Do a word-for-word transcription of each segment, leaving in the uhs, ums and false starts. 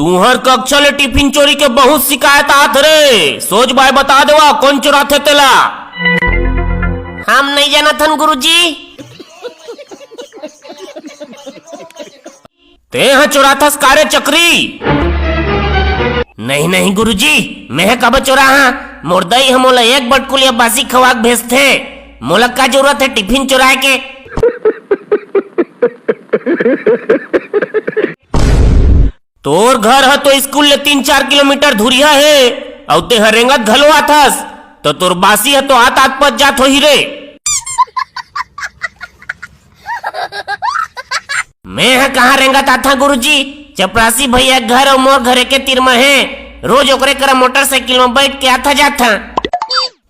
तुंहर कक्षा ले टिफिन चोरी के बहुत शिकायत आत रे। सोझ बाय बता देवा, कोन चोराथे तेला? हम नइ जानत हन गुरुजी। तेंह चोराथस का रे चकरी? नहीं, नहीं गुरुजी, मेंह काबर चोराहूं? मोर दई ह मोला एक बटकुलिया बासी खवा के भेजथे। मोला का जरूरत हे टिफिन चोराय के? तोर घर ह तो स्कूल ले तीन चार किलोमीटर दूरिहा हे, अउ तेंह रेंगत घलो आथस, त तोर बासी ह तो आत आत पच जात होही रे। मेंह कहाँ रेंगत आथंव गुरुजी, चपरासी भैया घर अउ मोर घर एके तीर म हे, रोज ओकरे करा मोटरसाइकिल म बइठ के आथंव जाथंव।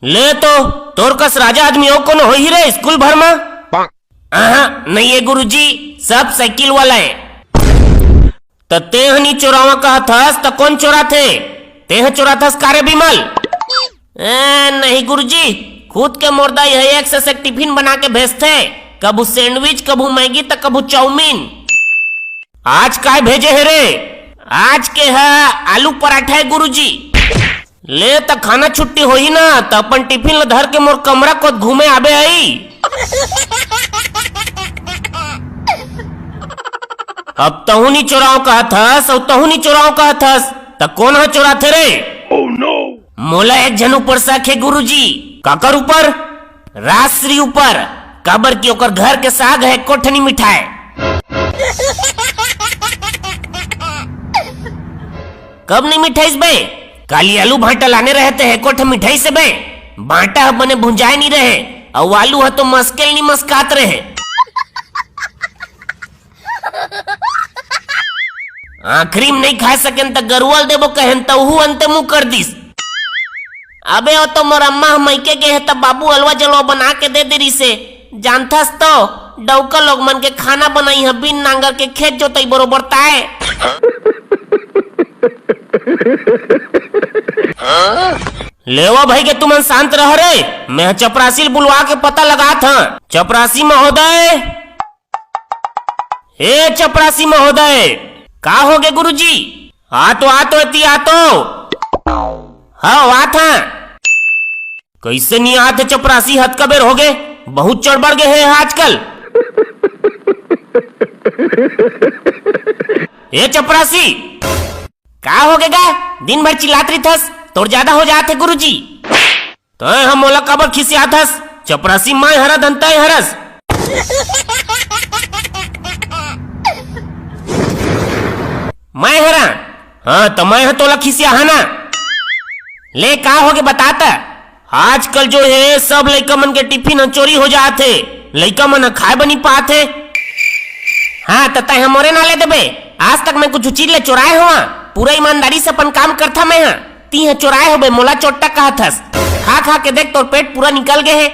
ले तो, तोर कस राजा आदमी अउ कोनो होही रे स्कूल भर म? अहं, नइये गुरुजी, सब साइकिल वाला हे। त तेंह नी चोरावंव कहत हस, त कोन चोराथे? तेंह चोराथस का रे बिमल? ए, नहीं गुरुजी, खुद के मोर दई ह एक से एक टिफिन बना के भेजथे, कभू सैंडविच, कभू मैगी, त कभू चाउमीन। आज काय भेजे हे रे? आज के ह आलू पराठा हे गुरुजी। ले त खाना छुट्टी होही ना, त अपन टिफिन ल धर के मोर कमरा कोत घूमे आबे अई। अब तहूं नी चोरावंव कहत हस, अउ तहूं नी चोरावंव कहत हस, त कोन ह चोराथे रे? मोला एक झन ऊपर शक हे गुरुजी। काकर ऊपर? राजश्री ऊपर, काबर कि ओकर घर के साग ह एको ठन नी मिठाय। कब नइ मिठाइस बे? काली आलू भांटा लाने रहे ते एको ठन मिठाइस बे। भांटा ह बने भुंजाय नइ रहे, अउ आलू ह तो मसके ल नइ मसकात रहे। आखिरी म नइ खाय सकेन त गरुवा ल देबो कहेन त उहू अंते मुंह कर दिस। अबे ओ तो मोर अम्मा ह मइके गे हे त बाबू अलवा जलवा बना के दे दे रिसे। जानथस तो, डउका लोग मन के खाना बनई ह बिन नांगर के खेत जोतई बरोबर ताय। लेवा भई गे तुमन शांत रह रे, मेंह चपरासी ल बुलवा के पता लगात हंव। चपरासी महोदय, हे चपरासी महोदय, का होगे गुरुजी? आ तो, आ तो, एती आ तो। हव, आत हंव। कइसे नइ आत हे चपरासी, हतका बेर होगे, बहुत चढ़ बढ़ गे हे आजकल। ए चपरासी, का होगे गा? दिन भर चिल्लात रिथस, तोर जादा हो जात हे गुरुजी। तंय ह मोला काबर खिसियात हस? चपरासी मैं हरंव धन तंय हरस। मैं हरंव? हां, त मैं ह तोला खिसियाहंव ना। ले, का होगे बता त? आजकल जो हे, सब लइका मन के टिफिन ह चोरी हो जात हे। लइका मन ह खाय बर नइ पात हे। हां, त तंय ह मोरे नांव ले देबे। आज तक मैं कुछु चीज ल चोराय हों? पूरा ईमानदारी से अपन काम करथंव मैं ह। तीं ह चोराय होबे, मोला चोट्टा कहत हस। खा खा के देख, तोर पेट पूरा निकल गे हे।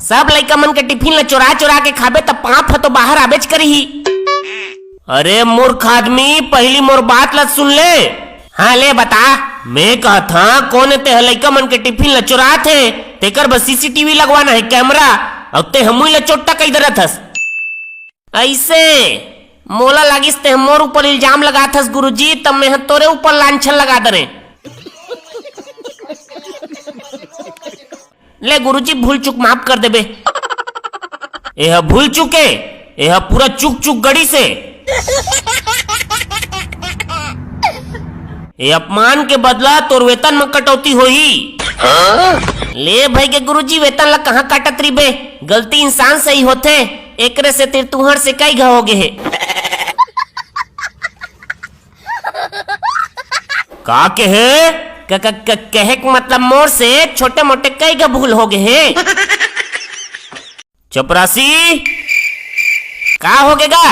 सब लइका मन के टिफिन ल चोरा चोरा के खाबे त पांप ह तो बाहर आबेच करही। अरे मूर्ख आदमी, पहिली मोर बात ल सुन ले। हां ले बता। मैं कहत हंव, कोन ए तेह लइका मन के टिफिन ल चोरात हे, तेकर बर सीसीटीवी लगवाना हे कैमरा, अउ तेह मुई ल चोट्टा कहि डरत हस। अइसे मोला लागिस तेह मोर ऊपर इल्जाम लगात हस गुरुजी, त मेंह तोरे ऊपर लांछन लगा डरेंव। ले गुरुजी, भूल चूक माफ कर देबे। एह भूल चूक ए, एह पूरा चुक चुक गड़िस ए। ए अपमान के बदला तोर वेतन म कटौती होही। ले भई गे गुरुजी, वेतन ल कहां काटत रिबे? गलती इंसान से ही होथे, एकरे सेती तुंहर से कई घा होगे हे। का कहे? क-, क-, क-, कहे के मतलब मोर से छोटे मोटे कई घा भूल होगे हे। चपरासी, का होगे गा?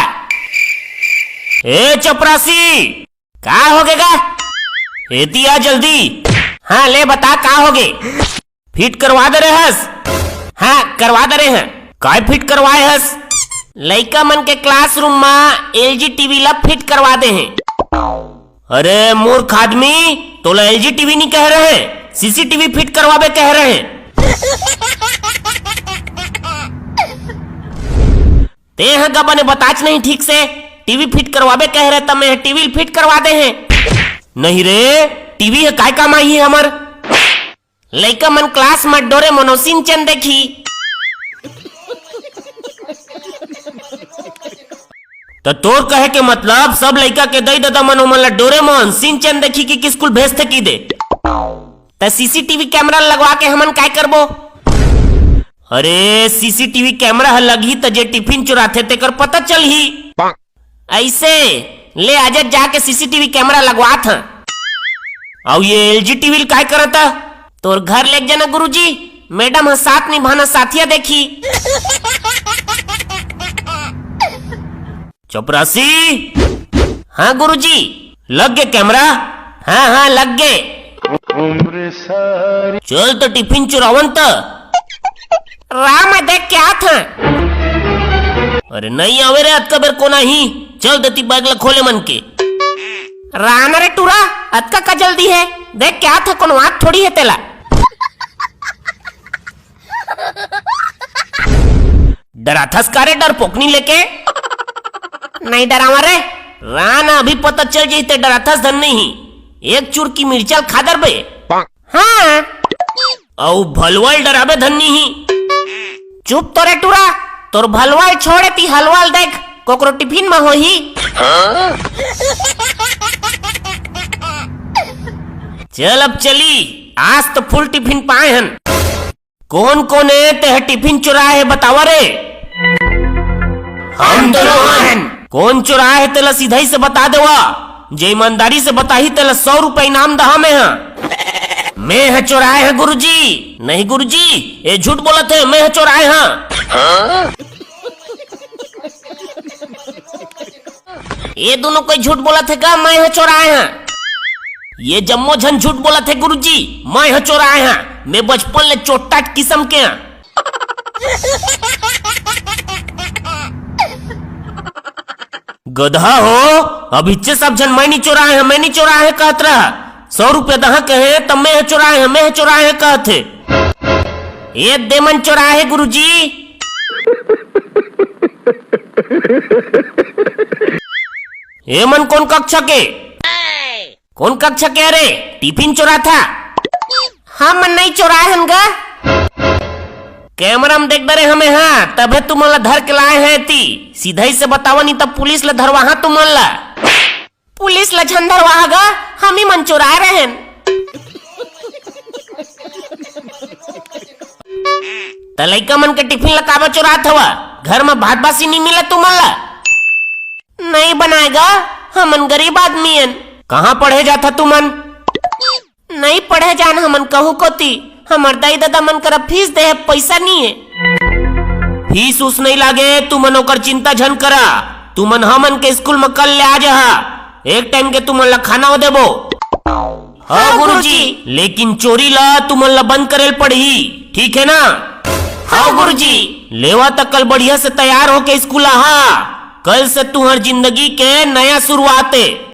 ए चपरासी, का होगे गा? एती आ जल्दी। हां, ले बता, का होगे? फिट करवा दे रहे हस? हां, करवा दे रहे हंव। काय फिट करवाय हस? लइका मन के क्लासरूम म एलजी टीवी ल फिट करवा दे हंव। अरे मूर्ख आदमी, तोला एलजी टीवी नइ कहे रहे हंव, सीसीटीवी फिट करवाबे कहे रहे हंव। तें ह गा बने बताच नहीं ठीक से। टीवी फिट करवाबे कहे रहे त मैं ह टीवी ल फिट करवा दे हे। नहीं रे, टीवी ह काय काम आही हमर? लइका मन क्लास म डोरेमोन अउ सिंचन देखी। त तोर कहे के मतलब सब लइका के दई ददा मन ओमन ला डोरेमोन सिंचन देखी के स्कूल भेजथे की दे? त सीसीटीवी कैमरा लगवा के हमन काय करबो? अरे सीसीटीवी कैमरा ह लगही त जे टिफिन चुराथे तेकर पता चलही। अइसे ले आजा जाके सीसीटीवी कैमरा लगवात हं। अउ ये एलजी टीवी ल काय करत? तोर घर लेग जाना गुरुजी, मैडम ह साथ निभाना साथिया देखी। चपरासी। हाँ गुरुजी, लग गे कैमरा? हाँ हाँ लग गे। चल त टिफिन चुरावन त। राम देख के आत हं। अरे नहीं आवे रे अतका बेर कोन आही। चल देती बैग ला खोले मन के। राना रे टूरा, अतका का जल्दी हे? देख के आत हं, कोनो आत थोड़ी हे तेला। डराथस का रे डरपोकनी लेके? नहीं डरावा रे। राना अभी पता चल जही ते डराथस धन नहीं। एक चुरकी मिर्चा ल खा डरबे। हाँ। अउ भलवा ल डराबे धन नहीं। चुप तो रे टूरा, तोर भलवा ल छोड़े ती हलवा ल देख, कोकरो टिफिन म होही। चल अब चली, आज तो फुल टिफिन पाए हन। कोन कोन ए तेह टिफिन चुराए हे बतावा रे। हम तो नोहन। कोन चुराए हे तेला सीधाई से बता देवा, जे ईमानदारी से बताही तेला सौ रुपया इनाम दहा मैं हा। मैं ह चोराए हं गुरुजी। नहीं गुरुजी, ए झूठ बोलत हे, मैं ह चोराए हं। ए दोनों कोई झूठ बोलत हे का? मैं ह चोराए हं। ये जम्मो झन झूठ बोलत हे गुरुजी, मैं ह चोराए हं। मैं बचपन ले चोट्टा किसम के हं। गधा हो, अभिच्चे सब झन मैं नी चोराए हं, मैं नी चोराए हं कहत रहा। सौ रुपया दहा कहे त मैं ह चोराए हं, मैं ह चोराए हं कहत हे। ए दे मन चोराए हे गुरुजी। ए मन कोन कक्षा के? कोन कक्षा के रे? टिफिन चोराथा? हमन नहीं चोराए हन गा। कैमरा म देख डरे हमें हा, तभे तुमन ला धर के लाए हं एती। सीधाई से बतावा नहीं त पुलिस ला धरवाहा तुमन ला। पुलिस ला झन धरवाहा गा, हमी मन चोराए रहेन। त लइका मन के टिफिन ला काबर चोरात हवा? घर म भात बासी नी मिला तुमन ला? नहीं बनाए गा, हमन गरीब आदमी अन। कहाँ पढ़े जाथा तुमन? नहीं पढ़े जान हमन कहूँ कोती, हमर दाई ददा मन करा फीस देहे पइसा नी हे। फीस उस नहीं लागे, तुमन ओकर चिंता झन करा। तुमन हमन के स्कूल म कल ले आ जाहा, एक टाइम के तुमन ला खाना हो देबो। हाँ हाँ गुरुजी। गुरुजी। लेकिन चोरी ला तुमन ला बंद करे ल पड़ही, ठीक है ना? हाँ हाँ गुरुजी। गुरुजी। लेवा त कल बढ़िया से तैयार होके स्कूल आहा, कल से तुहर जिंदगी के नया शुरुआत हे।